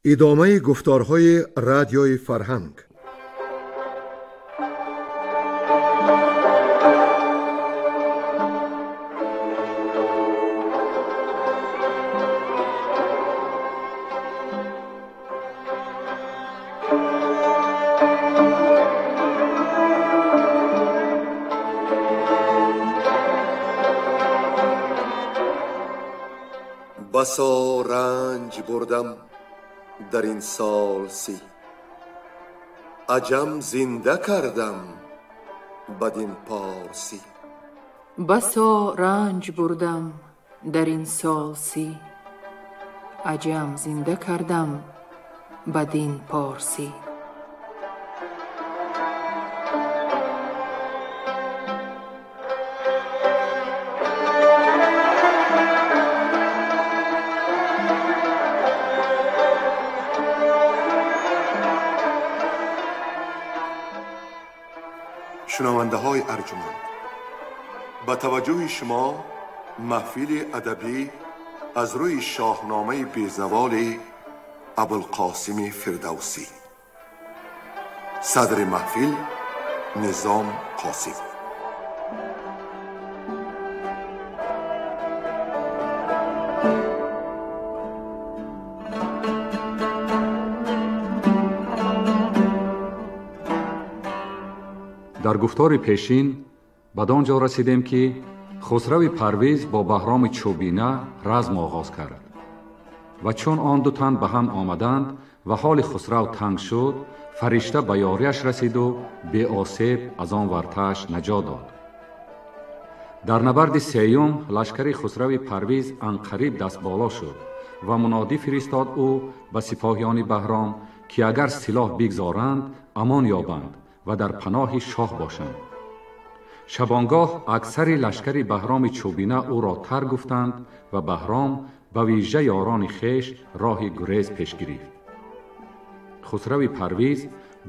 Идомаи гуфторҳои радиои фарҳанг. بسا رنج بردم در این سال 30، عجم زنده کردم بدین پارسی. بسا رنج بردم در این سال 30، عجم زنده کردم بدین پارسی. شنونده های ارجمند، به توجه شما محفل ادبی از روی شاهنامه بی‌زوال ابوالقاسم فردوسی. صدر محفل نظام قاسم. Дар гуфтори пешин бад он ҷо расидем, ки Хусрави Парвиз бо Баҳроми Чӯбина разм оғоз кард ва чун он ду тан ба ҳам омаданд ва ҳоли Хусрав танг шуд, фаришта ба ёрияш расиду беосеб аз он вартааш наҷот дод. Дар набарди сеюм лашкари Хусрави Парвиз анқариб дастболо шуд ва мунодӣ фиристод ӯ ба сипоҳиёни Баҳром, ки агар силоҳ бигзоранд, амон ёбанд ва дар паноҳи шоҳ бошанд. Шабонгоҳ аксари лашкари Баҳроми Чӯбина ӯро тар гуфтанд ва Баҳром ба вижа ёрони хеш роҳи гурез пеш гирифт. Хусрави Парвиз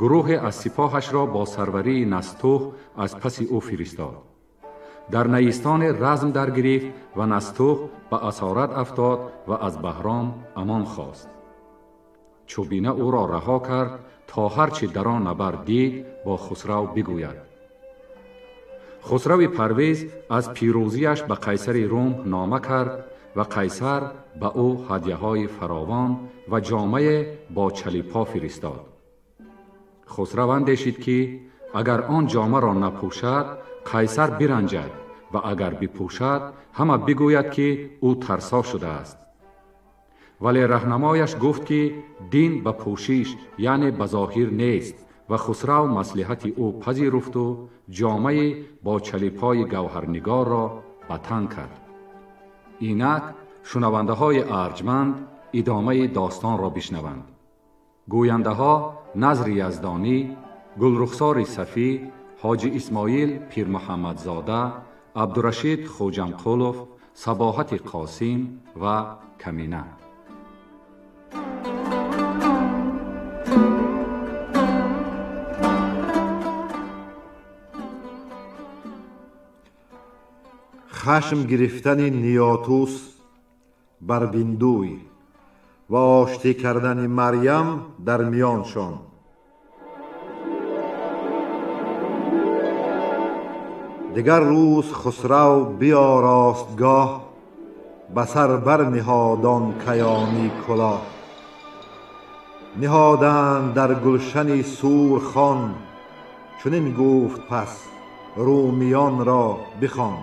гурӯҳе аз сипоҳашро бо сарварии Настуҳ аз паси ӯ фиристод. Дар наистоне разм даргирифт ва Настуҳ ба асорат афтод ва аз Баҳром амон хост. Чӯбина ӯро раҳо кард то ҳарчи дар он набард дид бо Хусрав бигӯяд. Хусрави Парвиз аз пирӯзиаш ба қайсари Рум нома кард ва қайсар ба ӯ ҳадяҳои фаровон ва ҷомае бо чалипо фиристод. Хусрав андешид, ки агар он ҷомаро напӯшад, қайсар биранҷад ва агар бипӯшад, ҳама бигӯяд, ки ӯ тарсо шудааст. Вале раҳнамояш гуфт, ки дин ба пӯшиш, яъне ба зоҳир нест ва Хусрав маслиҳати ӯ пазируфту ҷомаи бо чалипои гавҳарнигорро ба тан кард. Инак шунавандаҳои арҷманд идомаи достонро бишнаванд. Гӯяндаҳо Назри Яздонӣ, Гулрухсори Сафӣ, Ҳоҷи Исмоил Пирмуҳаммадзода, Абдурашид Хоҷамқулов, Сабоҳати Қосим ва Камина. Хашм гирифтани Ниётус бар Биндуй ва оштӣ кардани Марьям дар миёншон. Дигар рӯз Хусрав биёростгоҳ, ба сар барниҳод он каёнӣ кулоҳ. Ниҳоданд дар гулшани сурхон, чунин гуфт пас румиёнро бихон.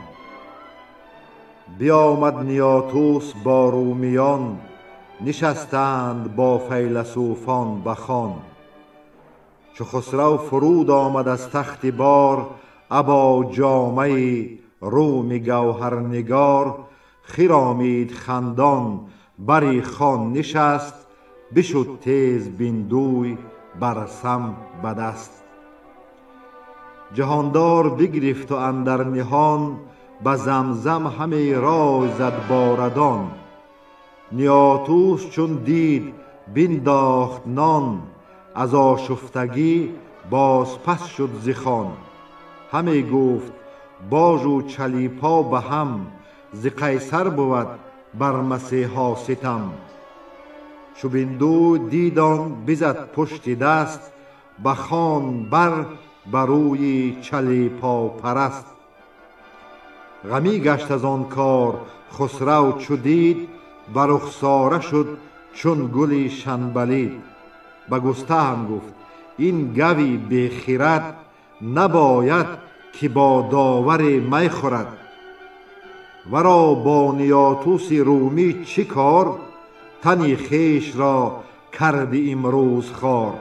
Биомад Ниётус бо румиён, нишастанд бо файласуфон ба хон. Чу Хусрав фуруд омад аз тахти бор, або ҷомаи руми гавҳарнигор, хиромид хандон бари хон нишаст, бишуд тез Биндуй бар сам ба даст. Ҷаҳондор бигирифту андар ниҳон, ба замзам ҳаме рой зад борадон. Ниётус чун дид биндохт нон, аз ошуфтагӣ боз пас шуд зи хон. Ҳаме гуфт божу чалипо ба ҳам, зи қайсар бувад бар масеҳо ситам. Чу Биндуй дид он бизад пушти даст, ба хон бар ба рӯи чалипопараст. Ғамӣ гашт аз он кор Хусрав чу дид, ба рухсора шуд чун гули шанбалид. Ба Густаҳм гуфт: ин гави бехирад набояд ки бо доваре май хӯрад. Варо бо Ниётуси румӣ чӣ кор, тани хешро карди имрӯз хор.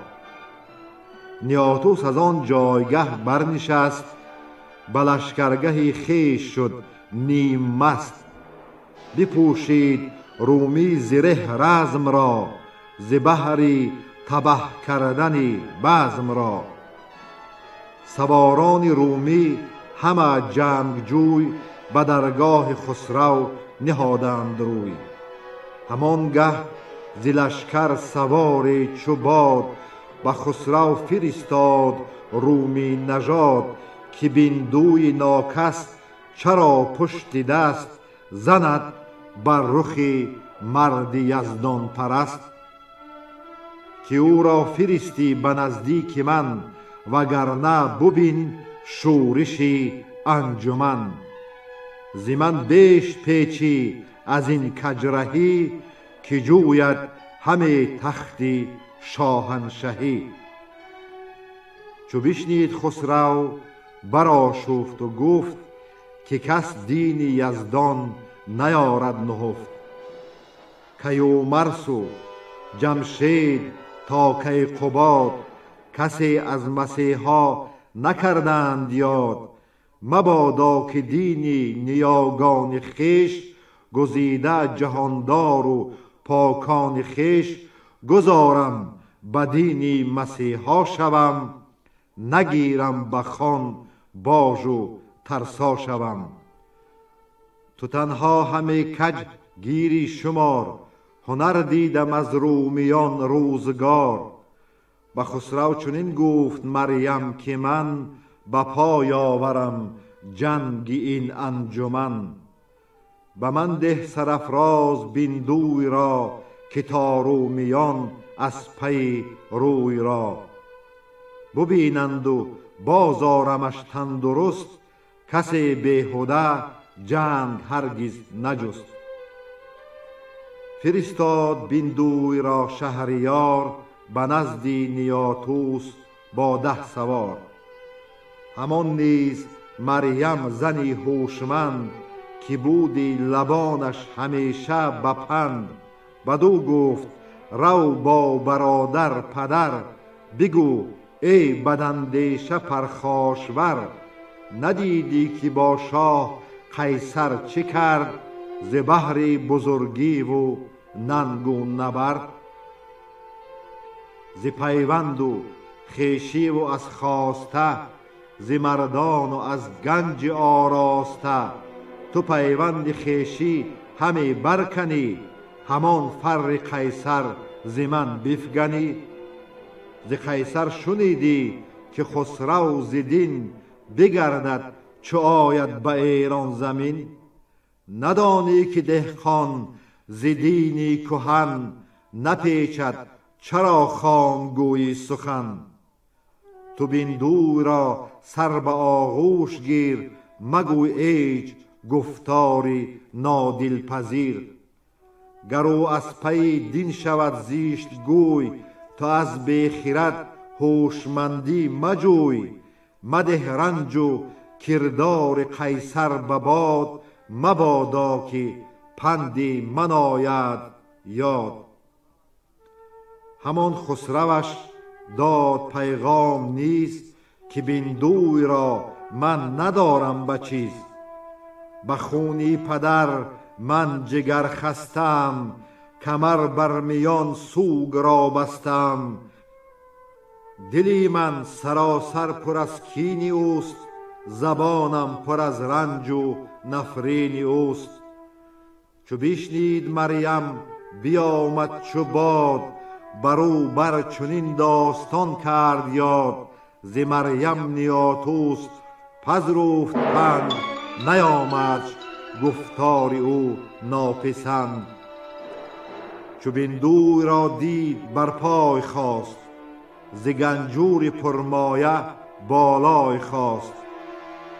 Ниётус аз он ҷойгаҳ барнишаст, ба лашкаргаҳи хеш шуд ниммаст. Бипӯшид румӣ зиреҳ размро, зи баҳри табаҳ кардани базмро. Саворони румӣ ҳама ҷангҷӯй ба даргоҳи Хусрав ниҳоданд рӯй. Ҳамон гаҳ зи лашкар саворе чу бод, ба Хусрав фиристод румӣ нажод, ки Биндуи нокас чаро пушти даст занад бар рухи марди яздонпараст. Ки ӯро фиристӣ ба наздики ман, вагарна бубин шӯриши анҷуман. Зи ман беш печӣ аз ин каҷраҳӣ, ки ҷӯяд ҳаме тахти шоҳаншаҳӣ. Чу бишнид Хусрав барошуфту гуфт, ки кас дини яздон наёрад нуҳуфт. Каюмарсу Ҷамшед то Кайқубод, касе аз масеҳо накарданд ёд. Мабодо ки дини ниёгони хеш, гузида ҷаҳондору покони хеш, гузорам ба дини масеҳо шавам, нагирам ба хон божу тарсо шавам. Ту танҳо ҳаме каҷ гири шумор, ҳунар дидам аз румиён рӯзгор. Ба Хусрав чунин гуфт Марьям, ки ман ба пой оварам ҷанги ин анҷуман. Ба ман деҳ сарафроз Биндуй ро, ки то румиён аз пайи рӯй ро. Бубинанду бозорамаш тандуруст, касе беҳуда ҷанг ҳаргиз наҷуст. Фиристод Биндуйро Шаҳриёр ба назди Ниётус бо 10 савор. Ҳамон низ Марьям зани ҳушманд, ки буди лабонаш ҳамеша ба панд. Бадӯ гуфт: рав бо бародар падар, бигӯ эй бадандеша пархошвар, надидӣ ки бо шоҳ Қайсар чӣ кард, зи баҳри бузургиву нангу набард? Зи пайванду хешиву аз хоста, зи мардону аз ганҷи ороста, ту пайванди хешӣ ҳаме барканӣ, ҳамон фарри Қайсар зи ман бифганӣ. Зи Қайсар шунидӣ ки Хусрав зи дин бигардад чу ояд ба Эрон замин. Надонӣ ки деҳқон зи дини куҳан напечад, чаро хом гӯйӣ сухан? Ту Биндуйро сар ба оғӯш гир, магӯй ҳеҷ гуфтори нодилпазир. Гар ӯ аз пайи дин шавад зиштгӯй, ту аз бехирад ҳушмандӣ маҷӯй. Мадеҳ ранҷу кирдори Қайсар ба бод, мабодо ки панди ман ояд ёд. Ҳамон Хусраваш дод пайғом низ, ки Биндуйро ман надорам ба чиз. Ба хуни падар ман ҷигар хастаам, камар бар миён сӯгро бастаам. Дили ман саросар пур аз кини ӯст, забонам пур аз ранҷу нафрини ӯст. Чу бишнид Марьям биомад чу бод, бар ӯ бар чунин достон кард ёд. Зи Марьям Ниётус пазруфт панд, наёмадш гуфтори ӯ нописанд. چو بیندوی را دید بر پای خاست، ز گنجور پرمایه بالای خواست.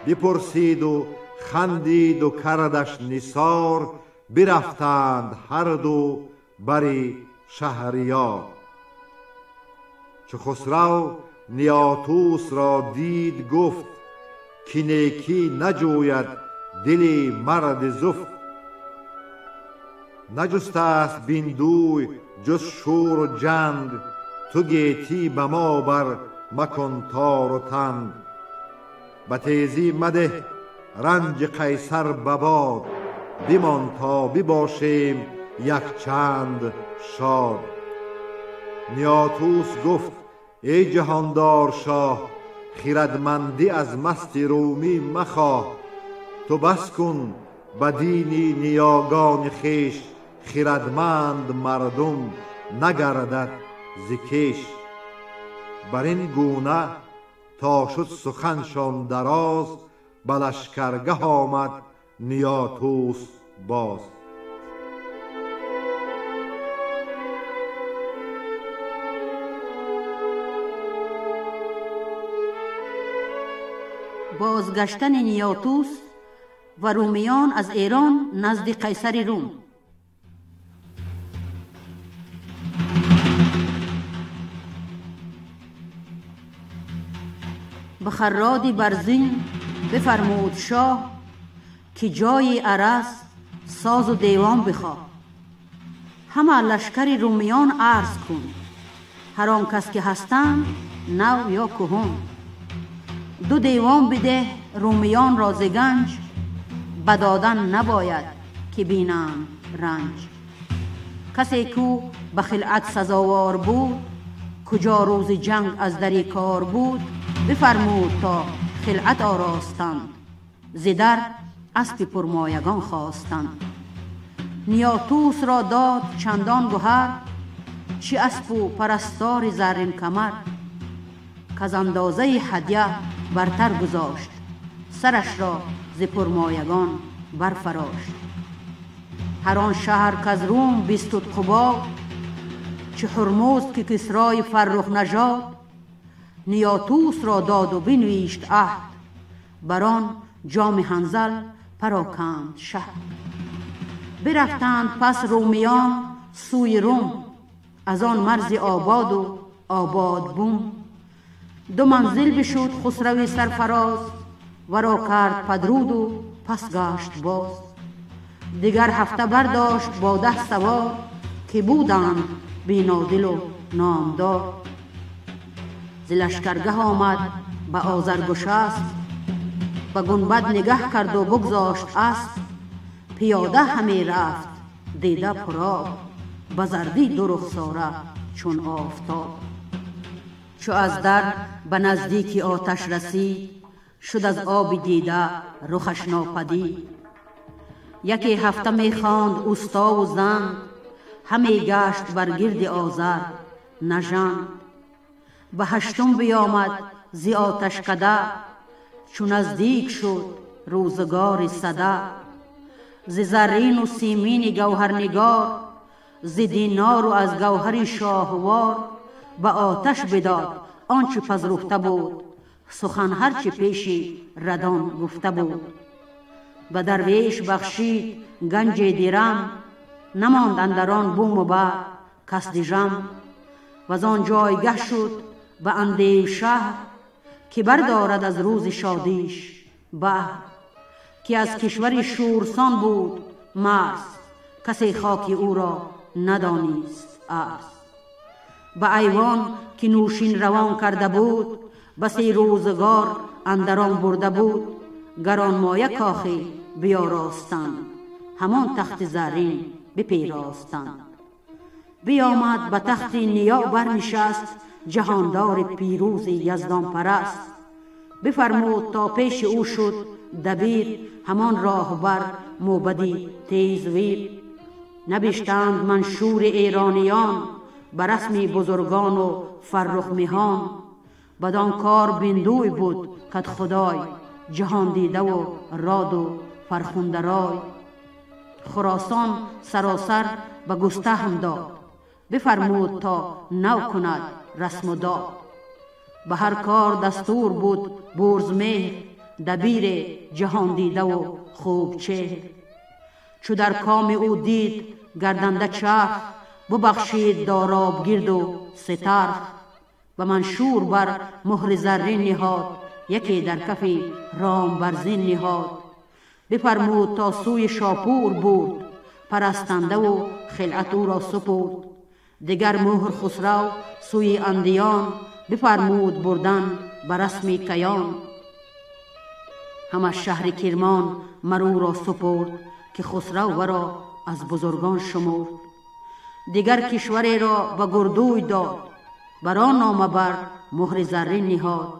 بپرسید و خندید و کردش نثار، برفتند هر دو بر شهریار. چو خسرو نیاتوس را دید گفت، که نیکی نجوید دل مرد زفت. نجسته است بیندوی جز شور و جنگ، تو گیتی به ما بر مکن تار و تنگ. به تیزی مده رنج قیصر به باد، بمان تا بباشیم یک چند شاد. نیاتوس گفت ای جهاندار شاه، خردمندی از مست رومی مخواه. تو بس کن به دین نیاگان خویش، خردمند مردم نگردد ز کیش. بر این گونه تا شد سخنشان دراز، به لشکرگه آمد نیاتوس باز. بازگشتن نیاتوس و رومیان از ایران نزد قیصر روم. به خراد برزین بفرمود شاه، که جای ارس ساز و دیوان بخواه. همه لشکر رومیان عرض کن، هر آن کس که هستند نو یا کهن. دو دیوان بده رومیان را ز گنج، بدادن نباید که بینند رنج. کسی کو به خلعت سزاوار بود، کجا روز جنگ از دری کار بود، بفرمود تا خلعت آراستند، ز در اسب پرمایگان خواستند. نیاتوس را داد چندان گهر، چی اسب و پرستار زرین کمر. کز اندازه هدیه برتر گذاشت، سرش را ز پرمایگان برفراشت. هر آن شهر کز روم بستد قباد، چه هرمزد که کسرای فرخ نژاد. نیاتوس را داد و بنویشت عهد، بر آن جام حنظل پراکند شهد. برفتند پس رومیان سوی روم، از آن مرز آباد و آباد بوم. دو منزل بشد خسروی سرفراز، ورا کرد پدرود و پس گشت باز. دیگر هفته برداشت با 10 سوار، که بودند بینادل و نامدار. ز لشکرگه آمد به آذرگشسب، به گنبد نگه کرد و بگذاشت اسب. پیاده همی رفت دیده پرآب، به زردی دو رخساره چون آفتاب. چو از در به نزدیک آتش رسید، شد از آب دیده رخش ناپدید. یکی هفته می خواند اوستا و زند، همی گشت بر گرد آذر نژند. به هشتم بیامد ز آتشکده، چو نزدیک شد روزگار سده. ز زرین و سیمین گوهرنگار، ز دینار و از گوهر شاهوار. به آتش بداد آنچه پذرفته بود، سخن هرچه پیش ردان گفته بود. به درویش بخشید گنج درم، نماند اندر آن بوم و بر کس دژم. وز آن جایگه شد به اندیو شهر، که بردارد از روز شادیش بهر. که از کشور شورسان بود مرز، کسی خاک او را ندانست ارز. به ایوان که نوشین روان کرده بود، بسی روزگار اندران برده بود. گرانمایه کاخی بیاراستند، همان تخت زرین بپیراستند. بیامد به تخت نیا برنشست، جهاندار پیروز یزدان پرست. بفرمود تا پیش او شد دبیر، همان راهبر موبدی تیزویر. نبشتند منشور ایرانیان، به رسم بزرگان و فرخ میهان. بدان کار بیندوی بود کد خدای، جهان دیده و راد و فرخنده رای. خراسان سراسر به گستهم داد، بفرمود تا نو کند رسم و داد. به هر کار دستور بود برز مهر، دبیر جهان دیده و خوب چهر. چو در کام او دید گردنده چرخ، ببخشید داراب گرد و سترخ. به منشور بر مهر زرین نهاد، یکی در کف رام برزین نهاد. بفرمود تا سوی شاپور برد، پرستنده و خلعت او را سپرد. دگر مهر خسرو سوی اندیان، بفرمود بردن به رسم کیان. همه شهر کرمان مرو را سپرد، که خسرو ورا از بزرگان شمرد. دیگر کشوری را به گردوی داد، بر آن نامه بر مهر زرین نهاد.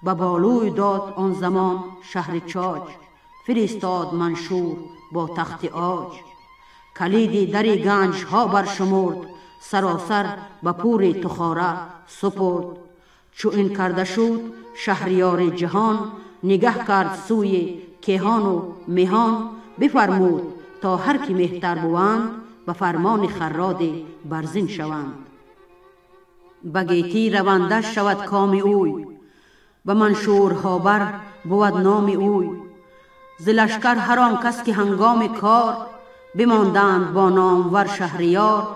به بالوی داد آن زمان شهر چاج، فرستاد منشور با تخت عاج. کلید در گنج ها برشمرد، سراسر به پور تخاره سپرد. چو این کرده شد شهریار جهان، نگه کرد سوی کیهان و مهان. بفرمود تا هر کی مهتر بوند، به فرمان خراد برزین شوند. به گیتی رونده شود کام اوی، به منشورها بر بود نام اوی. ز لشکر هر آن کس که هنگام کار، بماندند با نامور شهریار.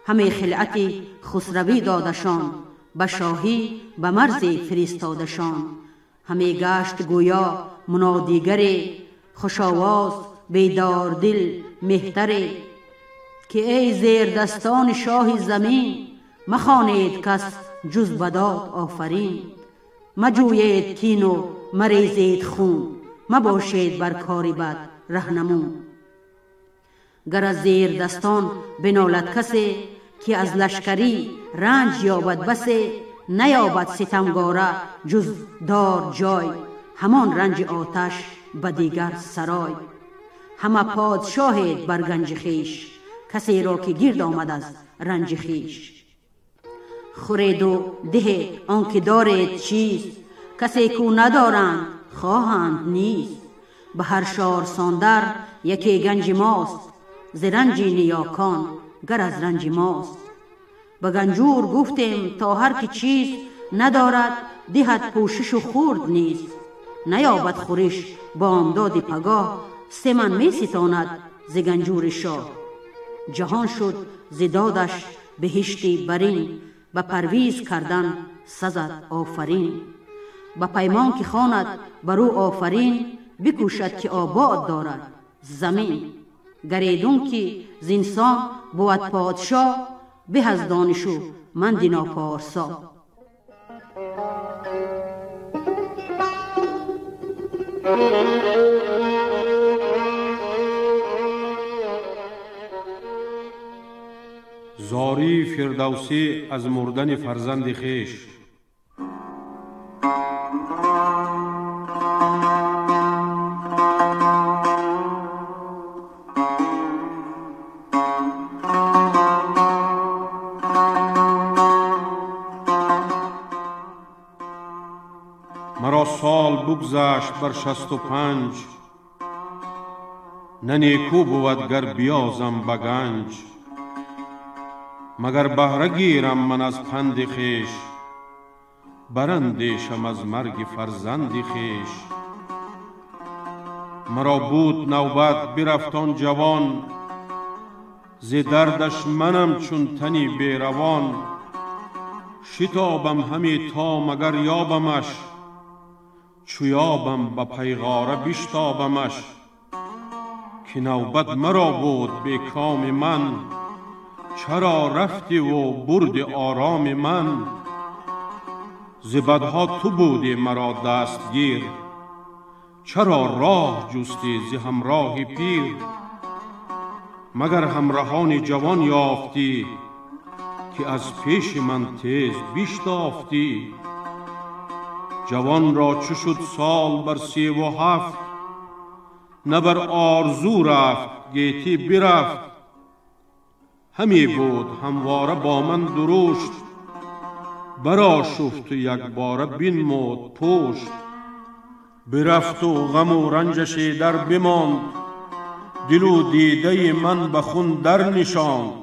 همه خلعت خسروی دادشان، به شاهی به مرز فرستادشان. همه گشت گویا منادیگر، خوش آواز بیدار دل مهتر. که ای زیردستان شاه زمین، مخوانید کس جز بداد آفرین. مجویید کین و مریزید خون، مباشید بر کار بد رهنمون. گر از زیر دستان بنالد کسی، که از لشکری رنج یابد بسی. نیابد ستمگاره جز دار جای، همان رنج آتش به دیگر سرای. همه پادشاهید بر گنج خویش، کسی را که گرد آمد از رنج خویش. خورید و دهید آنکه دارید چیز، کسی کو ندارند خواهند نیز. به هر شار ساندر یکی گنج ماست، ز رنج نیاکان گر از رنج ماست. به گنجور گفتیم تا هر کی چیز ندارد، دهد پوشش و خورد نیز. نیابد خورش بامداد پگاه، سه من می ستاند ز گنجور شاه. جهان شد ز دادش بهشتی برین، به پرویز کردن سزد آفرین. به پیمان که خواند بر او آفرین، بکوشد که آباد دارد زمین. گریدون که زینسان بود پادشاه، به از دانش و مند ناپارسا. زاری فردوسی از مردن فرزند خویش. مرا سال بگذشت بر 65، نه نیکو بود گر بیازم به گنج. مگر بهره گیرم من از پند خویش، براندیشم از مرگ فرزند خویش. مرا بود نوبت برفت آن جوان، ز دردش منم چون تنی بیروان. شتابم همی تا مگر یابمش، چو یابم به پیغاره بشتابمش. که نوبت مرا بود به کام من، چرا رفتی و برد آرام من؟ ز بدها تو بودی مرا دستگیر، چرا راه جستی ز همراه پیر؟ مگر همراهان جوان یافتی، که از پیش من تیز بشتافتی؟ جوان را چو شد سال بر 37، نه بر آرزو رفت گیتی برفت. همی بود همواره با من درشت، برآشفت و یکباره بنمود پشت. برفت و غم و رنجش در بماند، دل و دیده من به خون در نشاند.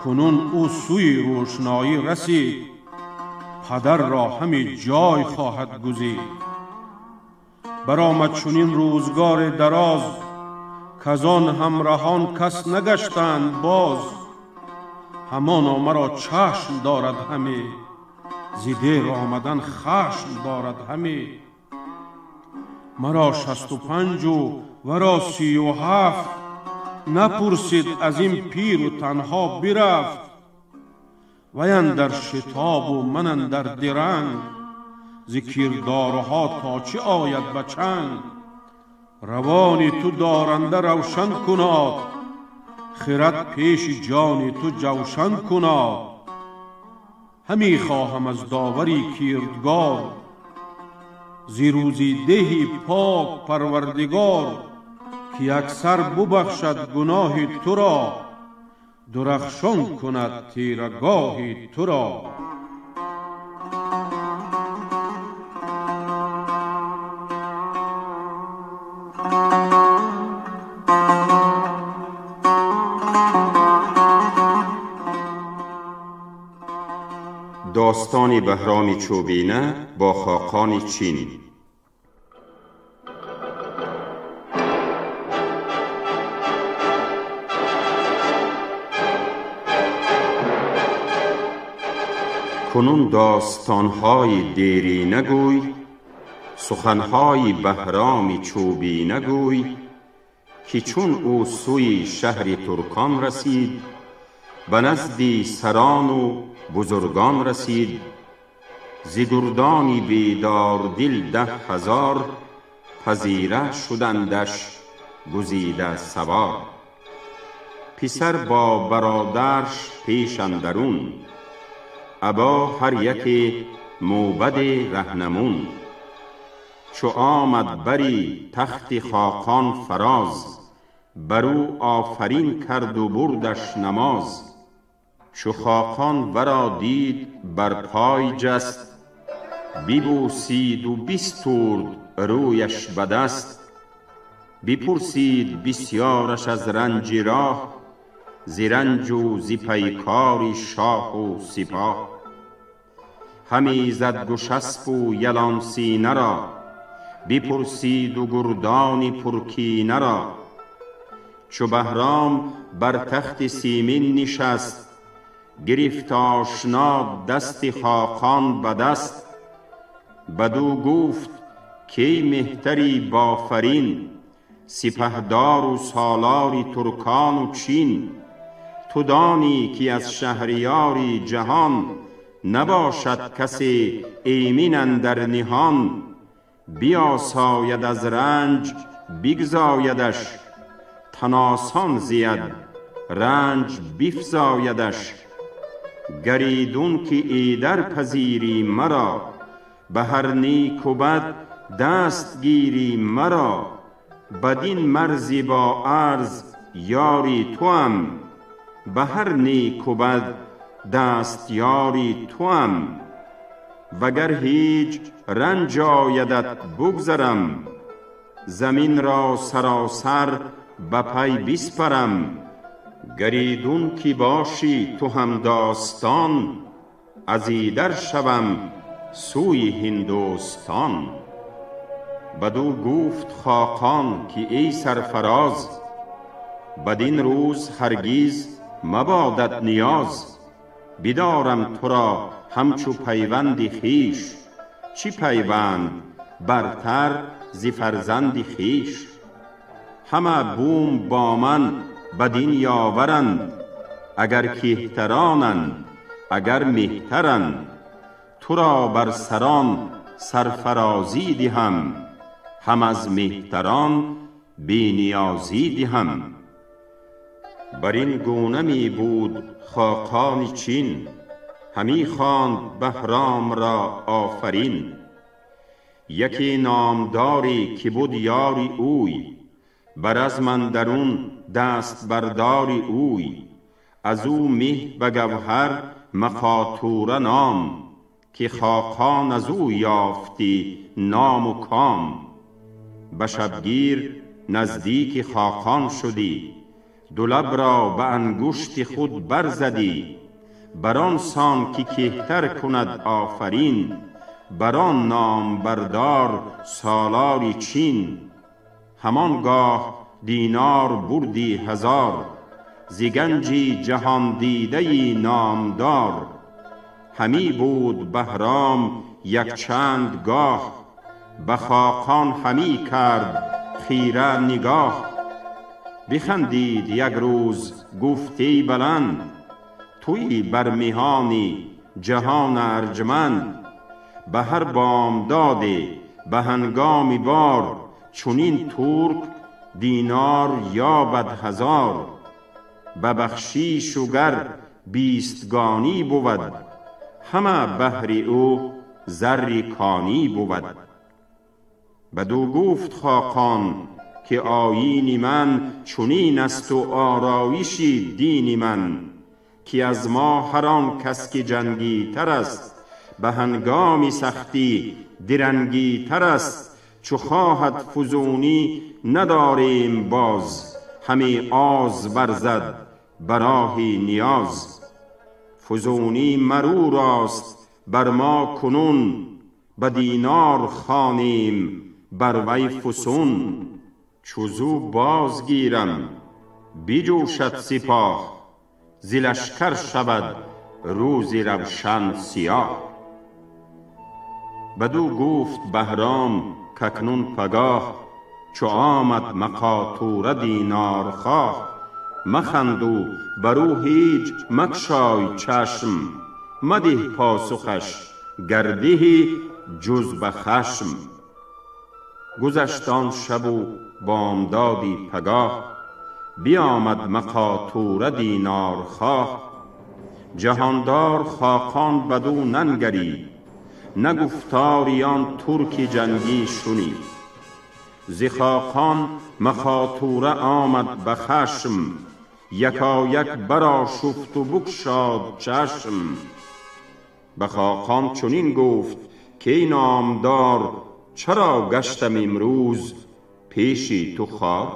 کنون او سوی روشنایی رسید، پدر را همی جای خواهد گزید. برآمد چنین روزگار دراز، کزان همراهان کس نگشتند باز. همانا مرا چشم دارد همی، ز دیر آمدن خشم دارد همی. مرا 65 و ورا 37، نپرسید از این پیر و تنها برفت. وی اندر شتاب و من اندر درنگ، ز کردارها تا چه آید به چنگ. روانی تو دارنده روشن کناد، خرد پیش جان تو جوشن کناد. همی خواهم از داوری کردگار، ز روزی دهی پاک پروردگار. که یکسر ببخشد گناه تو را، درخشان کند تیرگاه تو را. داستان بهرام چوبینه با خاقان چین. کنون داستانهای دیری نگوی، سخنهای بهرام چوبینه نگوی، که چون او سوی شهر ترکان رسید، به نزد سران و بزرگان رسید. ز گردانی بیدار دل 10,000، پذیره شدندش گزیده سوار. پسر با برادرش پیش اندرون، ابا هر یکی موبد رهنمون. چو آمد بری تخت خاقان فراز، برو آفرین کرد و بردش نماز. چو خاقان ورا دید بر پای جست، ببوسید و بسترد رویش به دست. بپرسید بسیارش از رنج راه، ز رنج و ز پیکار شاه و سپاه. همی زد گشسپ و یلان سینه را، بپرسید و گردان پرکینه را. چو بهرام بر تخت سیمین نشست، گرفت آشنا دست خاقان به دست. بدو گفت کی مهتری بافرین، سپهدار و سالار ترکان و چین. تو دانی که از شهریار جهان، نباشد کسی ایمن اندر نهان. بیاساید از رنج بگزایدش، تن آسان زید رنج بفزایدش. گریدون که ایدر پذیری مرا، به هر نیک و بد دست گیری مرا. بدین مرزی با عرض یاری توام، به هر نیک و بد دست یاری توام. وگر هیچ رنج آیدت بگذرم، زمین را سراسر به پی بسپرم. گریدون که باشی تو هم داستان، از ایدر شوم سوی هندوستان. بدو گفت خاقان که ای سرفراز، بدین روز هرگز مبادت نیاز. بدارم تو را همچو پیوند خویش، چی پیوند برتر ز فرزند خویش. همه بوم با من بدین یاورند، اگر کهترانند اگر مهترند. تو را بر سران سرفرازی دهم، هم از مهتران بی نیازی دهم. بر این گونه می بود خاقان چین، همی خواند بهرام را آفرین. یکی نامداری که بود یاری اوی، بر رزم اندرون دست برداری اوی. از او مه به گوهر مخاطوره نام، که خاقان از او یافتی نام و کام. به شبگیر نزدیک خاقان شدی، دو لب را به انگشت خود برزدی. بر آن سان که کهتر کند آفرین، بر آن نام بردار سالاری چین. همانگاه دینار بردی هزار، ز گنجی جهان دیده نامدار. همی بود بهرام یک چند گاه، به خاقان همی کرد خیره نگاه. بخندید یک روز گفت ای بلند، تویی بر میهانی جهان ارجمند. به هر بامداد به هنگام بار، چنین ترک دینار یابد هزار. به بخشیش و گر بیستگانی بود، همه بهر او زر کانی بود. بدو گفت خاقان که آیین من چنین است و آرایش دین من. که از ما هر آن کس که جنگی تر است، به هنگام سختی درنگی تر است. چو خواهد فزونی نداریم باز، همی آز برزد براه نیاز. فزونی مرو راست بر ما کنون، به دینار خوانیم بر وی فسون. چو زو بازگیرم بجوشد سپاه، ز لشکر شود روز روشن سیاه. بدو گفت بهرام کاکنون پگاه، چو آمد مخاطوره دینار خواه. مخند و بر او هیچ مگشای چشم، مده پاسخش گر دهی جز به خشم. گذشت آن شب و بامدادی پگاه، بیامد مخاطوره دینار خواه. جهاندار خاقان بدو ننگرید، نه گفتاری آن ترک جنگی شنید. ز خاقان مخاطوره آمد به خشم، یکایک برآشفت و بگشاد چشم. به خاقان چنین گفت که ای نامدار، چرا گشتم امروز پیش تو خوار؟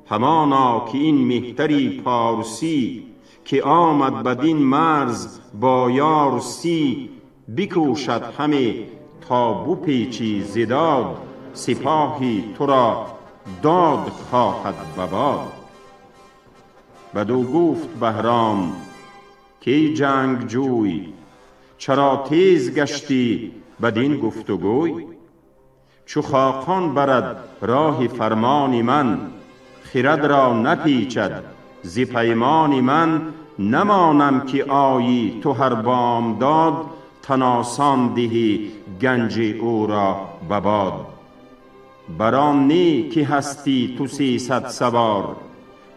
همانا که این مهتری پارسی، که آمد بدین مرز با یار سی. بکوشد همه تا بپیچی ز داد، سپاهی تو را داد خواهد به باد. بدو گفت بهرام که ای جنگجوی، چرا تیز گشتی بدین گفت و گوی؟ چو خاقان برد راه فرمان من، خرد را نپیچد ز پیمان من. نمانم که آیی تو هر بامداد، تن آسان دهی گنج او را به باد. بر آن نی که هستی تو 300 سوار،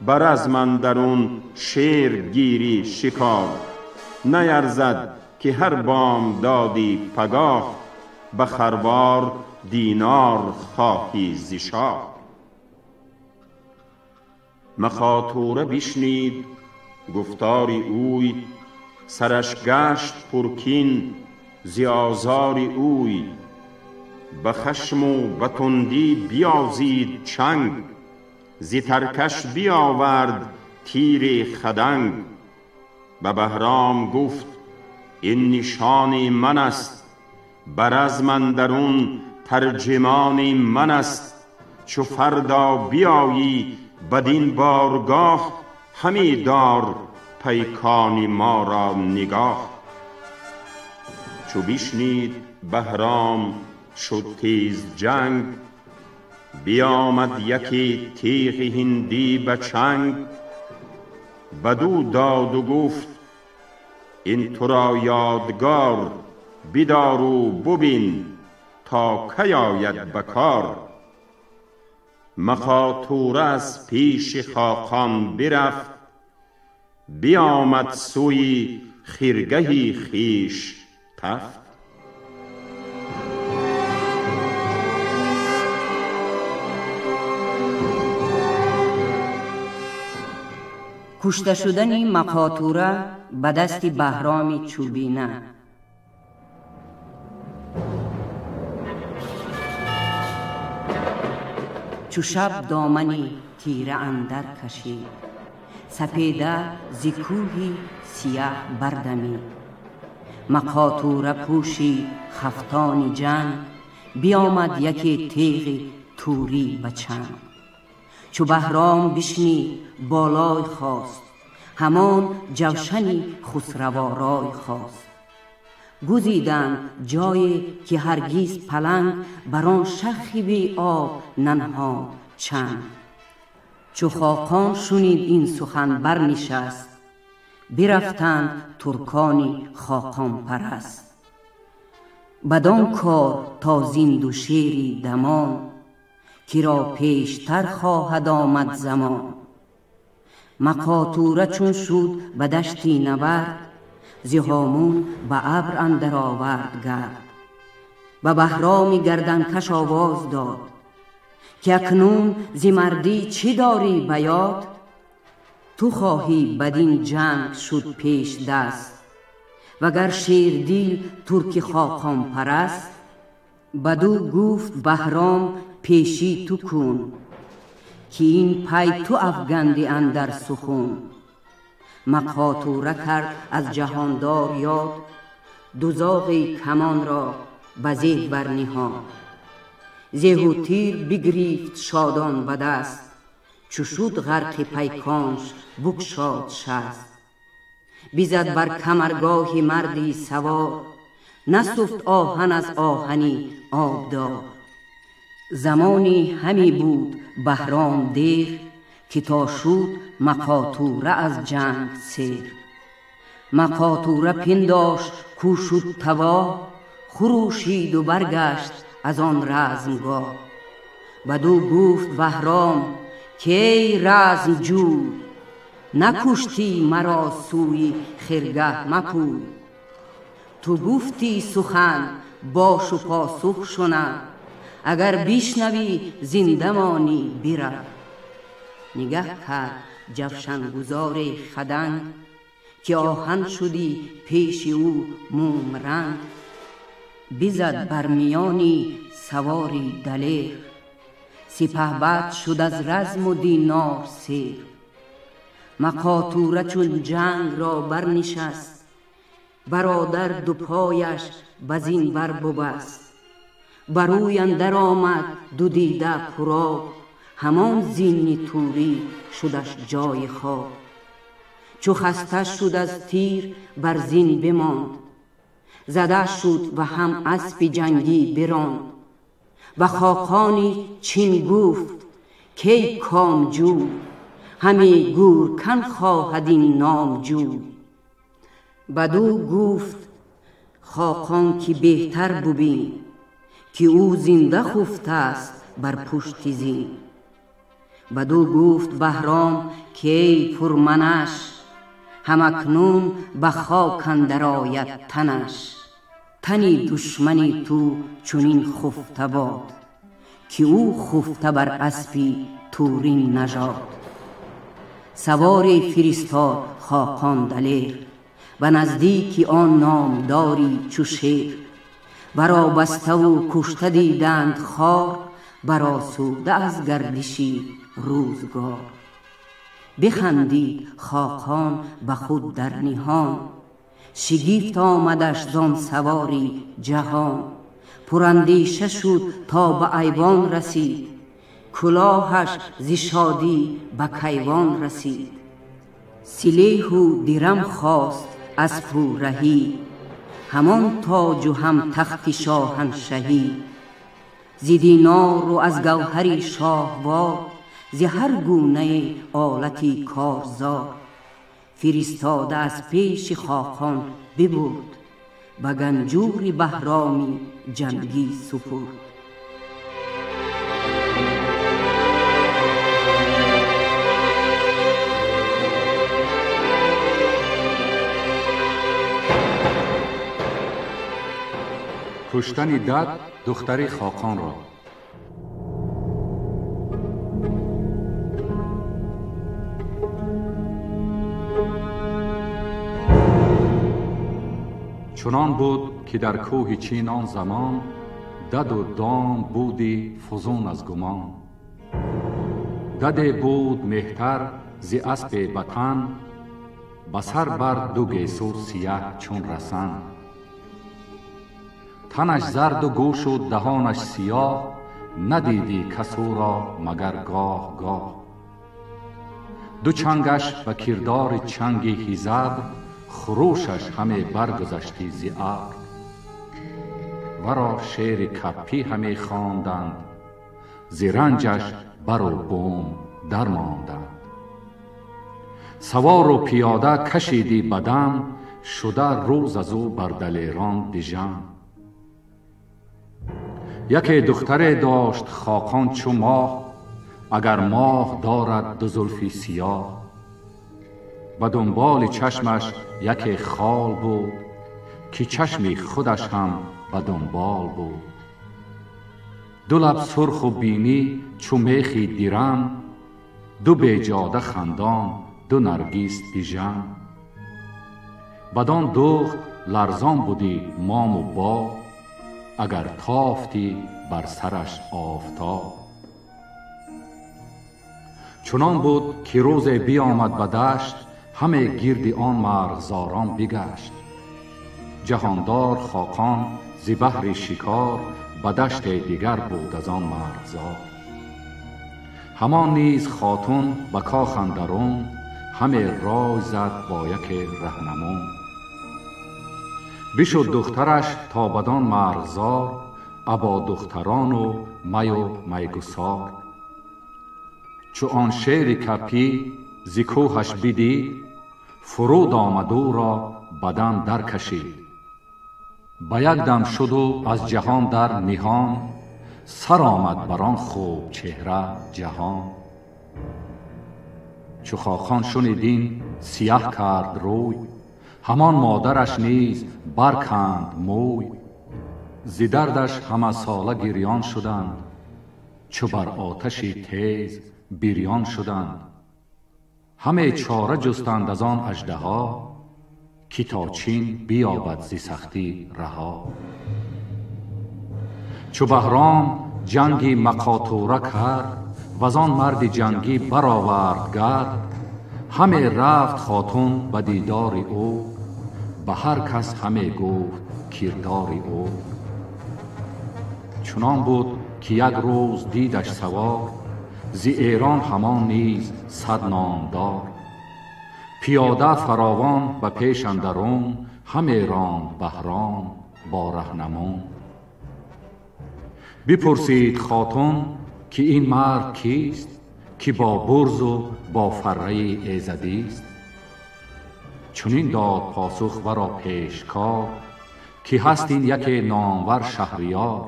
بر از اندرون شیر گیری شکار. نیرزد که هر بامدادی پگاه، به خروار دینار خواهی ز شاه. مخاطوره بشنید گفتار اوی، سرش گشت پرکین ز آزار اوی. به خشم و به تندی بیازید چنگ، ز ترکش بیاورد تیر خدنگ. به بهرام گفت این نشان من است، بر از اندرون ترجمان من است. چو فردا بیایی بدین بارگاه، همی دار پیکان ما را نگاه. چو بشنید بهرام شد تیز جنگ، بیامد یکی تیغ هندی به چنگ. بدو داد و گفت این تو را یادگار، بدار و ببین تا کی آید به کار. مخاطوره از پیش خاقان برفت، بیامد سوی خرگه خویش تفت. کشته شدن مخاطوره به دست بهرام چوبینه. چو شب دامن تیره اندر کشید، سپیده ز کوهی سیه بردمید. مقاطوره پوشید خفتان جنگ، بیامد یکی تیغ توری به چنگ. چو بهرام بشنید بالای خواست، همان جوشنی خسروآرای خواست. گزیدند جایی که هرگز پلنگ، بر آن شخی بی آب ننهاد چنگ. چو خاقان شنید این سخن برنشست، برفتند ترکانی خاقان پرست. بدان کار تا زین دو شیری دمان، که را پیشتر خواهد آمد زمان. مقاطوره چون شد به دشتی نبرد، ز هامون به ابر اندر آورد گرد. به بهرام گردنکش آواز داد، که اکنون ز مردی چه داری به یاد؟ تو خواهی بدین جنگ شد پیش دست، وگر شیردل ترک خاقان پرست. بدو گفت بهرام پیشی تو کن، که این پی تو افگندی اندر سخن. مقاطوره کرد از جهاندار یاد، دو زاغ کمان را به زه برنهاد. زه و تیر بگریفت شادان به دست، چو شد غرق پیکانش بگشاد شست. بزد بر کمرگاه مردی سوار، نسفت آهن از آهنی آبدار. زمانی همی بود بهرام دیر، که تا شد مقاطوره از جنگ سیر. مقاطوره پنداشت کو شد تباه، خروشید و برگشت از آن رزمگاه. بدو گفت بهرام که ای رزم جوی، نکشتی مرا سوی خرگه مپوی. تو گفتی سخن باش و پاسخ شنو، اگر بشنوی زنده مانی برو. نگه کرد جوشنگزار خدنگ، که آهن شدی پیش او موم رنگ. بزد بر میانی سواری دلیر، سپهبد شد از رزم و دینار سیر. مقاطوره چون جنگ را برنشست، برادر دو پایش بزین بر ببست. بروی اندر آمد دو دیده پرآب، همان زین توری شدش جای خواب. چو خسته شد از تیر بر زین بماند، زده شد و هم اسب جنگی براند. و خاقانی چین گفت کی کامجوی، همی گورکن خواهد این نامجوی. بدو گفت خاقان که بهتر ببین، که او زنده خفته است بر پشت زین. بدو گفت بهرام که ای پرمنش، هم اکنون به خاک اندر آید تنش. تنی دشمنی تو چنین خفته باد، که او خفته بر اسپی تورین نژاد. سواری فرستاد خاقان دلیر، و نزدیک آن نامداری چو شیر. ورا بسته و کشته دیدند خوار، برآسوده از گردشی روزگار. بخندید خاقان به خود در نهان، شگفت آمدش زان سواری جهان. پراندیشه شد تا به ایوان رسید، کلاهش ز شادی به کیوان رسید. سلیح و درم خواست اسپ و رهی، همان تاج و هم تخت شاهنشهی. ز دینار و از گوهر شاهوار، ز هر گونه آلتی کارزار. فرستاده از پیش خاقان ببرد، به گنجور بهرامی جنگی سپرد. کشتن دد دختر خاقان را. چنان بود که در کوه چین آن زمان، دد و دام بودی فزون از گمان. Даде буд меҳтар зи аспе ба тан, ба сар бар ду гесу сияҳ чун расан. Танаш зарду гӯшу даҳонаш сиёҳ, надидӣ кас ӯро магар гоҳ гоҳ. Ду чангаш ба кирдори чанги ҳизабр, хурӯшаш ҳаме баргузаштӣ зи абр. Варо шери капӣ ҳаме хонданд, зи ранҷаш бару бум дармонданд. Савору пиёда кашидӣ ба дам, шуда рӯз аз ӯ бар далерон дижам. Яке духтаре дошт хоқон чу моҳ, агар моҳ дорад ду зулфи сиёҳ. Ба дунболи чашмаш яке хол буд, ки чашми худаш ҳам ба дунбол буд. Ду лаб сурху бинӣ чу мехи дирам, ду беҷода хандон, ду наргис дижам. Бадон духт ларзон будӣ мому бод, агар тофтӣ бар сараш офтоб. Чунон буд ки рӯзе биомад ба дашт, ҳаме гирди он марғзорон бигашт. Ҷаҳондор хоқон зи баҳри шикор, ба даште дигар буд аз он марғзор. Ҳамон низ хотун ба кох андарун, ҳаме рой зад бо яке раҳнамун. Бишуд духтараш то бадон марғзор, або духтарону маю майгусор. Чу он шери капӣ зи кӯҳаш бидид, фуруд омад ӯро ба дам даркашид. Ба як дам шуду аз ҷаҳон дар ниҳон, сар омад бар он хуб чеҳра ҷаҳон. Чу хоқон шунид ин сияҳ кард рӯй, ҳамон модараш низ барканд мӯй. Зи дардаш ҳамасола гирён шуданд, чу бар оташи тез бирён шуданд. Ҳаме чора ҷустанд аз он аждаҳо, ки то чин биёбад зи сахтӣ раҳо. Чу Баҳром ҷанги мақотура кард, ваз он марди ҷангӣ баровард гард, ҳаме рафт хотун ба дидори ӯ, ба ҳар кас ҳаме гуфт кирдори ӯ. Чунон буд ки як рӯз дидаш савор, зи Эрон ҳамон низ сад номдор. Пиёда фаровон ба пеш андарун, ҳаме ронд Баҳром бо раҳнамун. Бипурсид хотун ки ин мард кист, ки бо бурзу бо фарраи эзадист. Чунин дод посух варо пешкор, ки ҳаст ин яке номвар шаҳриёр.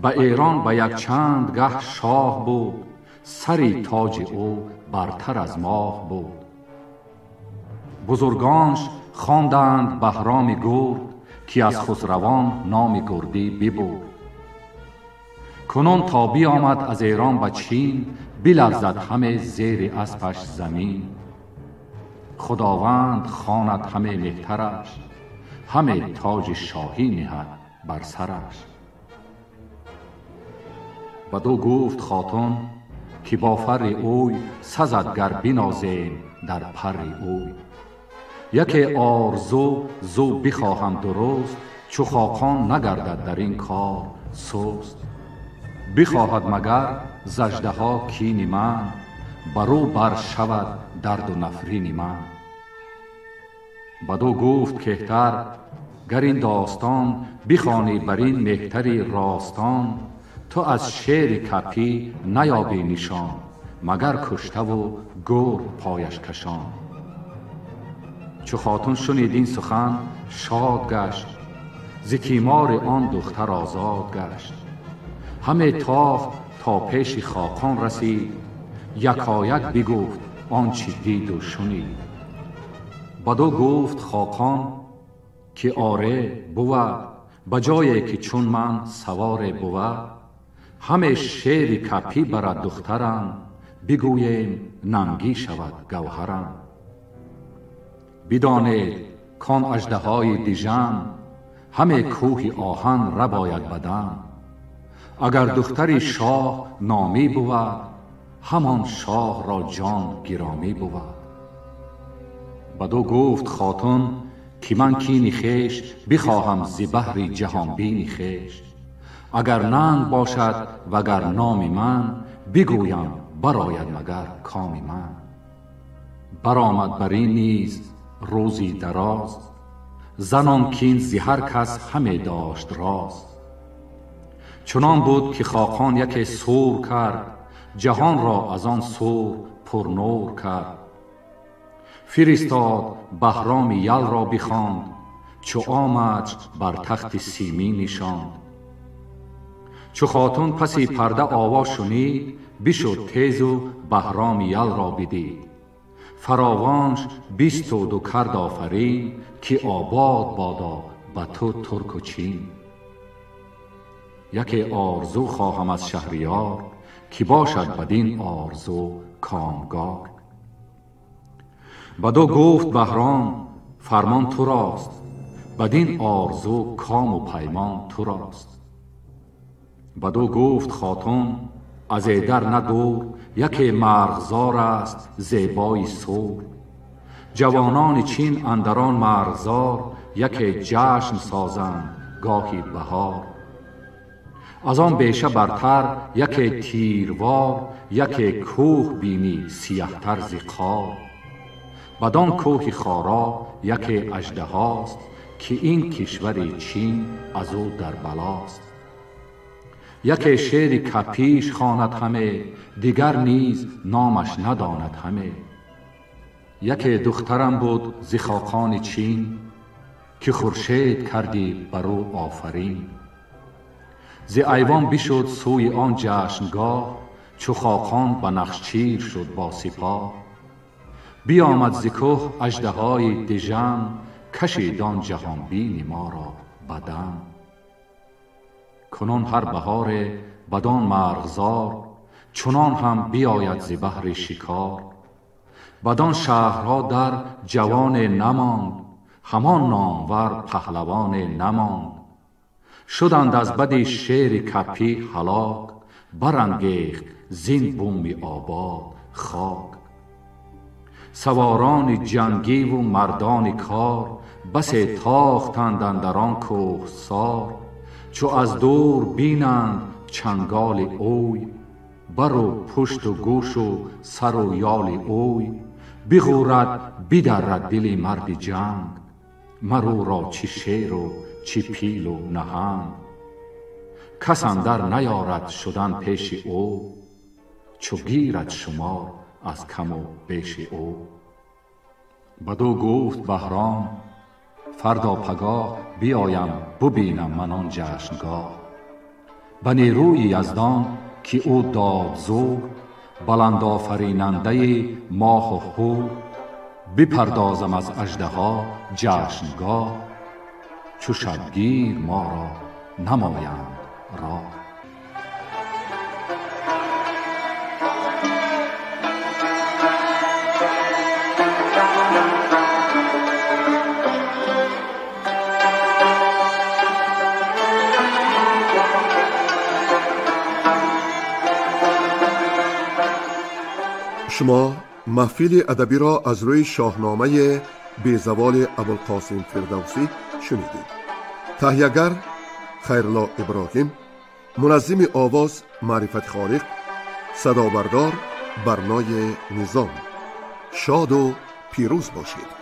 Ба Эрон ба якчанд гаҳ шоҳ буд, сари тоҷи ӯ бартар аз моҳ буд. Бузургонш хонданд Баҳроми гурд, ки аз хусравон номи гурдӣ бибурд. Кунун то биомад аз Эрон ба Чин, биларзад ҳаме зери аспаш замин. Худованд хонад ҳаме меҳтараш, ҳаме тоҷи шоҳӣ ниҳад бар сараш. Баду гуфт хотун ки бо фарри ӯй сазад гар бинозем дар парри ӯй. Яке орзу зу бихоҳам дуруст, чу хоқон нагардад дар ин кор суст. Бихоҳад магар заждаҳо кини ман, барӯ бар шавад дарду нафрини ман. Баду гуфт кеҳтар гар ин достон бихонӣ бар ин меҳтари ростон, ту аз шери капӣ наёбӣ нишон, магар куштаву гӯр пояш кашон. Чу хотун шунид ин сухан шод гашт, зи тимори он духтар озод гашт. Ҳаме тохт то пеши хоқон расид, якояк бигуфт он чи диду шунид. Баду гуфт хоқон ки оре бувад, ба ҷое ки чун ман саворе бувад, ҳаме шери капӣ барад духтарам, бигӯем нангӣ шавад гавҳарам. Бидонед кон аждаҳои дижам, ҳаме кӯҳи оҳан рабояд ба дам. Агар духтари шоҳ номӣ бувад, همان شاه را جان گرامی بود. بدو گفت خاتون که من کینی خویش، بخواهم ز بهر جهان بینی خویش. اگر ننگ باشد وگر نام من، بگویم براید مگر کام من. برآمد بر این نیز روزی دراز، زنان کین ز هر کس همه داشت راز. چنان بود که خاقان یکی سور کرد، جهان را از آن سور پر نور کرد. فرستاد بهرام یل را بخواند، چو آمد بر تخت سیمی نشاند. چو خاتون پسی پرده آوا شنید، بشد تیز و بهرام یل را بدید. فراوانش 22 کرد آفرین، که آباد بادا به تو ترک و چین. یکی آرزو خواهم از شهریار، که باشد بدین آرزو کامگار. بدو گفت بهرام فرمان تو راست، بدین آرزو کام و پیمان تو راست. بدو گفت خاتون از ایدر ندور، یکی مرغزار است زیبای سور. جوانان چین اندران مرغزار، یکی جشن سازند گاهی بهار. از آن بیشه برتر یکی تیروار، یکی کوه بینی سیهتر ز قار. بدان کوه خارا یکی اژدهاست، که این کشور چین از او در بلاست. یکی شیر کپیش خواند همه، دیگر نیز نامش نداند همه. یکی دخترم بود ز خاقان چین، که خورشید کردی بر او آفرین. ز ایوان بشد سوی آن جشنگاه، چو خاقان به نخچیر شد با سپاه. بیامد ز کوه اژدهای دژم، کشید آن جهانبین ما را بدم. کنون هر بهار بدان مرغزار، چنان هم بیاید ز بهر شکار. بدان شهرها در جوان نماند، همان نامور پهلوان نماند. شدند از بد شیر کپی هلاک، برانگیخت زین بوم آباد خاک. سواران جنگی و مردان کار، بس تاختند اندر آن کوهسار. چو از دور بینند چنگال اوی، بر و پشت و گوش و سر و یال اوی. بغورد بدرد دل مرد جنگ، مر او را چه شیر و چه پیل و نهنگ. کس اندر نیارد شدن پیش او، چو گیرد شمار از کم و بیش او. بدو گفت بهرام فردا پگاه، بیایم ببینم من آن جشنگاه. به نیروی یزدان که او داد زور، بلند آفریننده ماه و هور. بپردازم از اژدها جشنگاه، چو شبگیر ما را نمایند راه. شما محفل ادبی را از روی شاهنامه بیزوال ابوالقاسم فردوسی شنیدید. تهیه‌گر خیرالله ابراهیم، منظم آواز معرفت خالق، صدابردار برنای نظام. شاد و پیروز باشید.